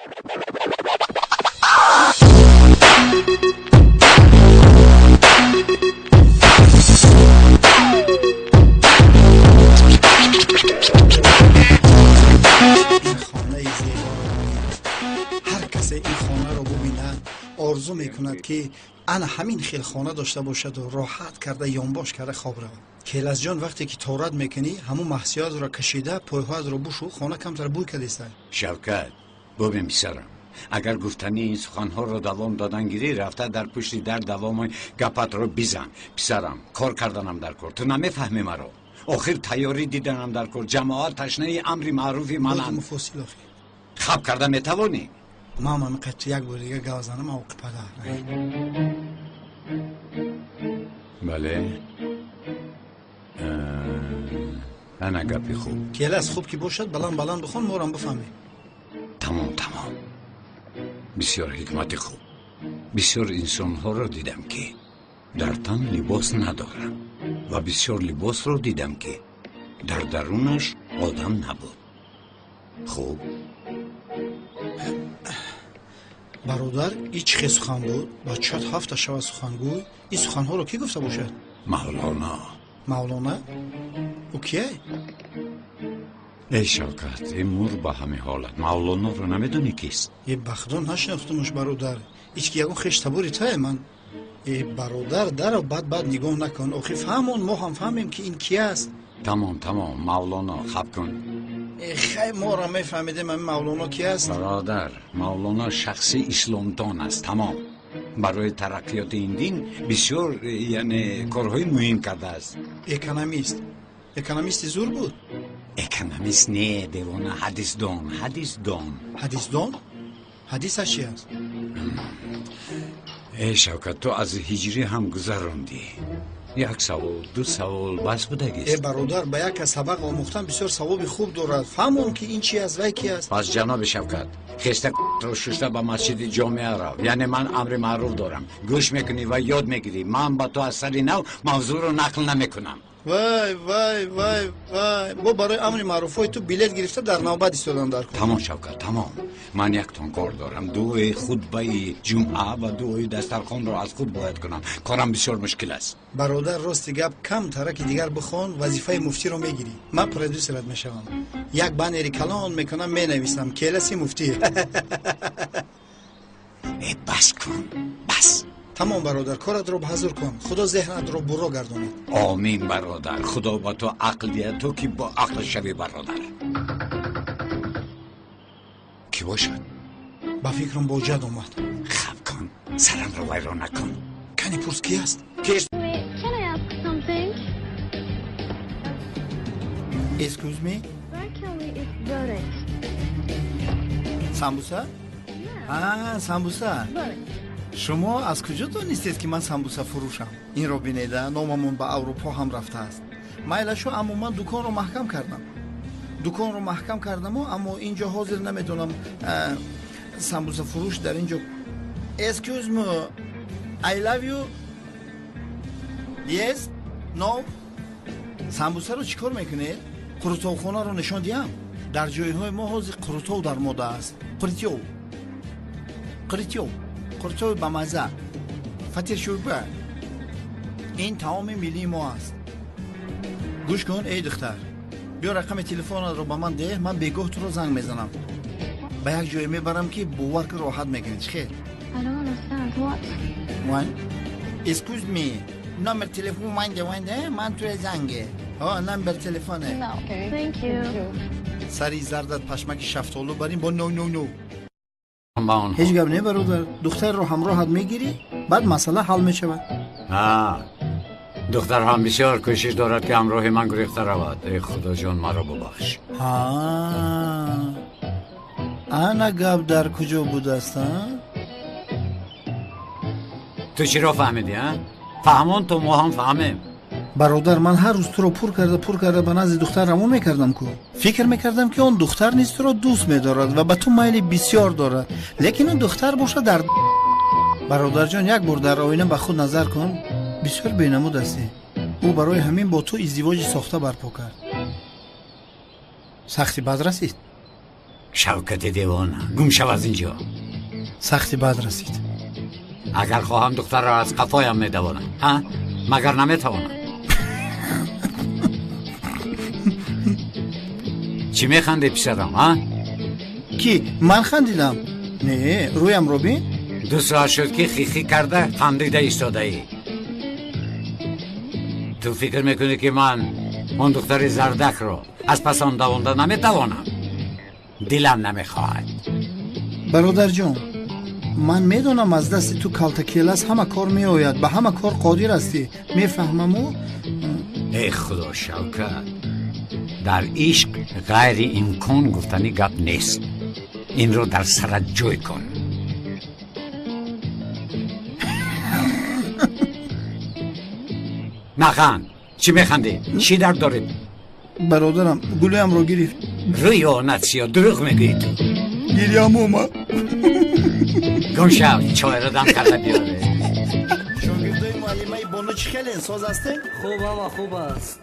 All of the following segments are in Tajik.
Ин хонаи зеборо ҳар касе ин хонаро бубинад, орзу мекунад, ки ана ҳамин хел хона дошта бошаду роҳат карда, ёнбош карда хоб равад. Келасҷон, вақте ки торат мекунӣ, ҳамун маҳсиётро кашида пойҳоятро бушу, хона камтар бӯй кадеста. Шавкат, бубин, писарам, агар гуфтани ин суханҳоро давом додан гирӣ, рафта дар пушти дар давоми гапатро бизан. Писарам, кор карданам дар кор, ту намефаҳмӣ маро. Охир тайёрӣ диданам дар кор, ҷамоат ташнаи амри маъруфи мананд. Муфосил охи. Хаб карда метавонӣ? Ман ҳамин як бор дига гав занам, авқи падар. Бале, ана гапи хуб. Келас, хуб ки бошад, баланд баланд бихон, морам бифаҳмем. Тамом, тамом. Бисёр ҳикмати хуб. Бисёр инсонҳоро дидам, ки дар тан либос надоранд, ва бисёр либосро дидам, ки дар дарунаш одам набуд. Хуб. Бародар, и чӣ хел сухан буд? Ба чат ҳафта шава сухангӯй. Ин суханҳоро кӣ гуфта бошад? Мавлоно. Мавлона ӯ кие? Эй Шавкат, эй мур ба ҳамин ҳолат, Мавлоноро намедонӣ кист? Е, ба худо нашинохтумуш, бародар. Ҳеч ки ягон хеш табори тае ман. Э, бародар, даро бад бад нигоҳ накун охи, фаҳмон, мо ҳам фаҳмем, ки ин ки аст. Тамом, тамом, Мавлоно, хаб кун. Э, хай, моро мефаҳмидем, ҳамин Мавлоно ки аст. Бародар, Мавлоно шахси исломдон аст, тамом. Барои тараққиёти ин дин бисёр, яъне, корҳои муҳим кардааст. Экономист, экономисти зур буд. Экономист не, девона, ҳадисдон, ҳадисдон. Ҳадисдон? Ҳадисаш чи аст? Эй Шавкат, ту аз ҳиҷрӣ ҳам гузарондӣ. Як савол, ду савол бас будагист. Э, бародар, ба як кас сабақ омӯхтан бисёр савоби хуб дорад. Фаҳмон, ки ин чи аст, вай ки аст. Пас, ҷаноби Шавкат, хеста ро шушта ба масҷиди ҷомеа рав. Яъне ман амри маъруф дорам, гӯш мекунӣ ва ёд мегирӣ. Ман ба ту аз сари нав мавзӯъро нақл намекунам. Вай, вай, вай, вай, бо барои амри маъруфҳои ту билет гирифта дар навбат истодан дар кор. Тамом, Шавкат, тамом. Ман яктон кор дорам: дуои хутбаи ҷумъа ва дуои дастархонро аз худ бояд кунам. Корам бисёр мушкил аст. Бародар, рости гап, кам тараки дигар бихон, вазифаи муфтиро мегирӣ. Ман продюсерат мешавам. Як баннери калон мекунам, менависам: «Келаси муфтӣ». Э, бас кун, бас. Тамом, бародар, коратро ба ҳазур кун, Худо зеҳнатро бурро гардонад. Омин, бародар. Худо ба ту ақл диҳад, то ки бо ақл шавӣ. Бародар, кӣ бошад? Ба фикрам, боҷад омад. Хаб кун, сарамро вайрон накун. Кани, пурс, ки аст? Кист? Can I ask something? Excuse me. Where can we eat börek? Самбуса? Yeah. А, самбуса. Börek. Шумо аз куҷо донистед, ки ман самбуса фурӯшам? Инро бинеда, номамон ба Аврупо ҳам рафтааст. Майлашо, аммо ман дуконро маҳкам кардам, дуконро маҳкам кардаму, аммо ин ҷо ҳозир намедонам самбусафурӯш дар ин ҷо. Excuse me, I love you. Yes, no. Самбусаро чӣ кор мекунед? Қурутовхонаро нишон диҳам? Дар ҷойҳои мо ҳозир қурутов дар мода аст. Қуритёв, қуритёв, қурутови бамазза, фатир, шӯрба. Ин таоми миллии мо аст. Гӯш кун, эй духтар, биё, рақами телефонатро ба ман деҳ, ман бегоҳ туро занг мезанам, ба як ҷое мебарам, ки бовар ки, роҳат мекунӣ. Чӣ хел? I don't understand. What? One. Excuse me. Номер телефон ванде, ванде, ман туя занге. О, номер телефоне. No. Thank you. Сари зардат пашмаки шафтолу барин бо no, no, no. Ба онҳо. Ҳеҷ гап не, бародар. Духтарро ҳамроҳат мегирӣ, баъд масъала ҳал мешавад. А, духтар ҳам бисёр кӯшиш дорад, ки ҳамроҳи ман гурехта равад. Эй Худоҷон, маро бубахш. Ҳа, ана гап дар куҷо будаст, а? Ту чиро фаҳмидӣ, а? Фаҳмон, то мо ҳам фаҳмем. Бародар, ман ҳар рӯз туро пур карда, пур карда ба назди духтар равон мекардам ку. Фикр мекардам, ки он духтар низ туро дӯст медорад ва ба ту майли бисёр дорад, лекин он духтар бошад дар. Бародарҷон, як бор дар оина ба худ назар кун, бисёр бенамуд ҳастӣ. Ӯ барои ҳамин бо ту издивоҷи сохта барпо кард. Сахти бад расид. Шавкати девона, гум шав аз инҷо. Сахти бад расид. Агар хоҳам духтарро аз қафоям медавонам. Ҳа? Магар наметавонам? Чӣ механдӣ, писарам, ҳа? Ки ман хандидам? Не, рӯямро бин. 2 соат шуд ки хихӣ карда хандида истодаӣ. Ту фикр мекунӣ ки ман он духтари зардакро аз пас он давонда наметавонам? Дилам намехоҳад. Бародарҷон, ман медонам аз дасти ту калтакелас ҳама кор меояд, ба ҳама кор қодир ҳастӣ. Мефаҳмаму. Эй худо, Шавкат, дар ишқ ғайри имкон гуфтани гап нест. Инро дар сарат ҷой кун. Наханд. Чӣ механдӣ? Чӣ дард доред? Бародарам гулӯямро гирифт. Рӯи онат сиёҳ, дурӯғ мегӯӣ ту. Гирям омад. Гум шав, чойро дам карда биёре. Шогирдои муаллимаи Бону чӣ хелен, соз ҳастед? Хуб, ама хуб аст.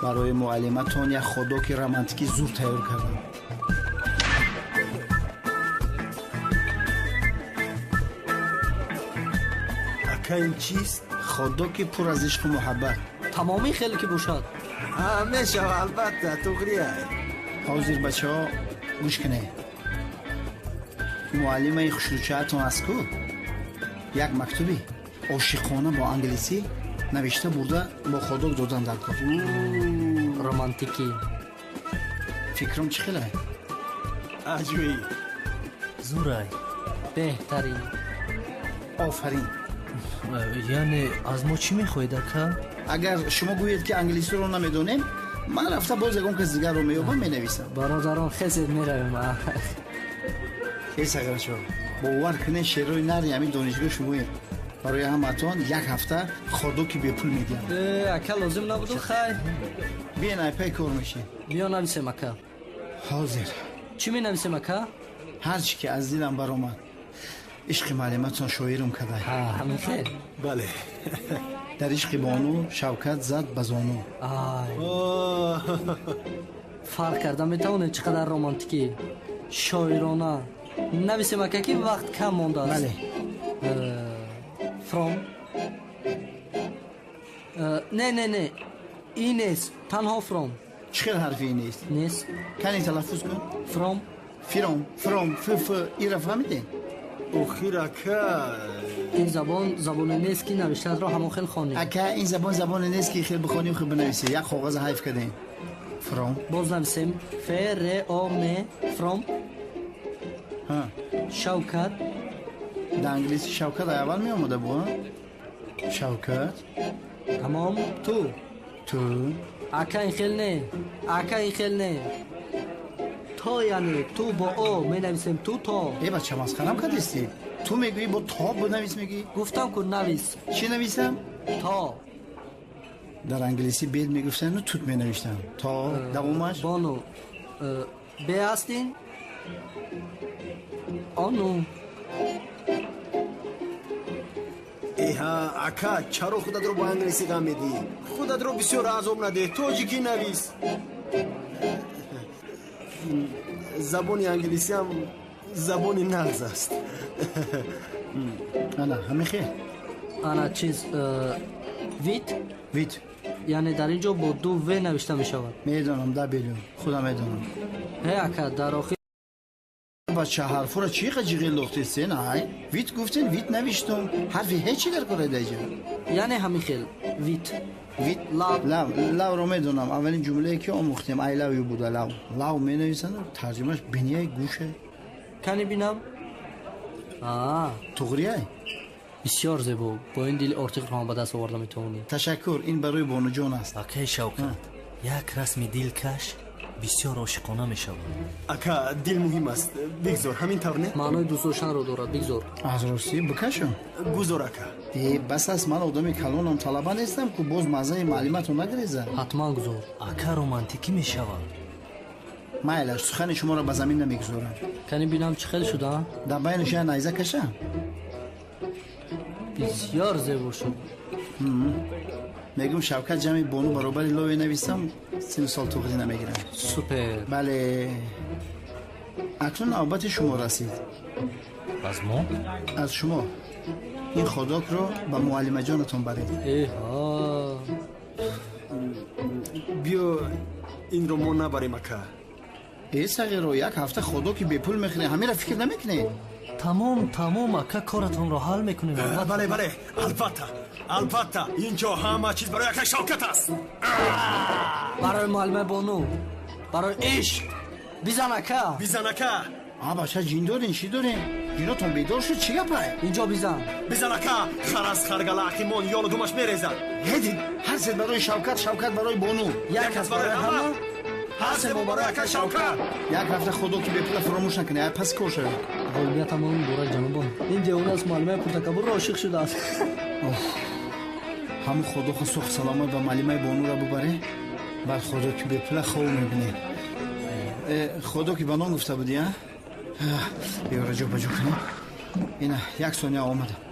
Барои муаллиматон як ходоки романтикӣ зур тайёр кардам. Ака, ин чист? Ходоки пур аз ишқу муҳаббат. Тамоми хеле ки бошад. Мешава, албатта, туғрия. Ҳозир бачаҳо гӯш кунед. Муаллимаи хушрӯчаатон аст ку? Як мактуби ошиқона бо англисӣ навишта бурда бо ходок додан дар кор. Романтикӣ. Фикрам чӣ хелай? Аҷоиб. Зурай. Беҳтарин. Офарин. Яъне аз мо чӣ мехоҳед, ака? Агар шумо гӯед ки англисиро намедонем, ман рафта боз ягон кас дигарро меёбам, менависам. Бародарон, хезед меравем. Эй сағирачо, бовар кунед, шерои нари ҳамин донишгоҳ шумоед. Барои ҳаматон як ҳафта ходоки бепул медиҳам. Ака, лозим набуду, хай. Биен, айпай кор мешем. Биё нависем, ака. Ҳозир. Чӣ менависем, ака? Ҳар чӣ ки аз дилам баромад. Ишқи муаллиматон шоирум кадай. Ҳамин хел? Бале. Дар ишқи бону Шавкат зад ба зону. Ай. Фарқ карда метавонед чӣ қадар романтикӣ, шоирона. Нависем, ака, ки вақт кам мондааст. Бале. From. Не, не, не. И нест, танҳо from. Чӣ хел ҳарфи и нест? Нест. Кани талаффуз кун. From. Фиром, фром, ф, ф, ира фаҳмидем? Охир, ака. Ин забон забоне нест ки навиштаатро ҳамон хел хонӣ. Ака, ин забон забоне нест ки хел бихонӣ хел бинависӣ. Як коғаза ҳайф кардем. From. Боз нависем. Ф, Р, О, М, from. Ҳа. Шавкат. Дар англисӣ Шавкат аввал меомада бу, Шавкат. Тамом, ту. Ту. Ака, ин хел не. Ака, ин хел не. То, яъне ту бо о менависем, ту то. Э, бача, масхарам кардистӣ? Ту мегӯӣ бо то бинавис мегӯӣ? Гуфтам ку навис. Чӣ нависам? То. Дар англисӣ бед мегуфтану тут менавиштам. То давомаш? Бону. Б ҳастин? Ону. Эҳа, ака, чаро худатро бо англисӣ ғам медиҳӣ? Худатро бисёр азоб надеҳ, тоҷикӣ навис. Забони англисиам забони нағз аст. Ана, ҳамин хел. Ана чиз, вит? Вит. Яъне дар ин ҷо бо ду в навишта мешавад. Медонам, да белюн, худам медонам. Э, ака, дар охир бача ҳарфура чӣ қа ҷиғил дохтестен, ай? Вит гуфтен, вит навиштум. Ҳарфи ҳеҷ чӣ дар кора даҷа? Яъне ҳамин хел, вит. Вит, лав. Лав, лавро медонам. Аввалин ҷумлае ки омӯхтем, I love you буда, лав. Лав менависанд, тарҷумааш бинияй гӯша. Кани бинам? Аа. Туғрияй? Бисёр зебо. Бо ин дили ортиқро ҳам ба даст оварда метавонӣ. Ташаккур, ин барои бонуҷон аст. Акаи Шавкат, як расми дилкаш бисёр ошиқона мешавад. Ака, дил муҳим аст. Бигзор, ҳамин тавр не? Маънои дӯст доштанро дорад, бигзор. Аз ростӣ бикашам? Гузор, ака. Э, бас аст, ман одами калонам, талаба нестам ку боз маззаи маълиматро нагирезам. Ҳатман гузор. Ака, романтикӣ мешавад. Майлаш, сухани шуморо ба замин намегузорам. Кани бинам чӣ хел шуда? Дар байнаш як найза кашам? Бисёр зебо шуд. Мегӯм Шавкат ҷамъи бону баробари лове нависам, Сину сол туғрӣ намегирам. Супер. Бале, акнун навбати шумо расид. Аз мо? Аз шумо. Ин ходокро ба муаллимаҷонатон баред. Эҳа. Биё, инро мо набарем, ака. Э, сағиро, як ҳафта ходоки бепул мехӯред, ҳамеро фикр намекунед? Тамом, тамом, ака, коратонро ҳал мекунем, албатта. Бале, бале, албатта, албатта, ин ҷо ҳама чиз барои акай Шавкат аст. Барои муаллима бону, барои ишқ. Бизан, ака. Бизан, ака. А, бача, ҷин дорен, чӣ дорен? Ҷинотон бедор шуд, чӣ гапай? Инҷо бизан. Бизан, ака, хар аз харгала ақимон ёлу думаш мерезад. Ҳедид, ҳар се барои Шавкат, Шавкат барои бону. Як кас барои ҳама. Ҳар се мо барои акай Шавкат. Як ҳафта ходоки бепула фаромӯш накунед, ай пас кор шавед. Ғолибиятамон муборак, ҷанобон. Ин девона аз муаллимаи пуртакаббурро ошиқ шудааст. Ҳамун ходоха сох саломат ба муаллимаи бонура бубаре, баъд ходоки бепула хоб мебинед. Ходоки ба нон гуфта будӣ, а? Биёра, ҷо ба ҷо кунем. Ина, як сония, омадам.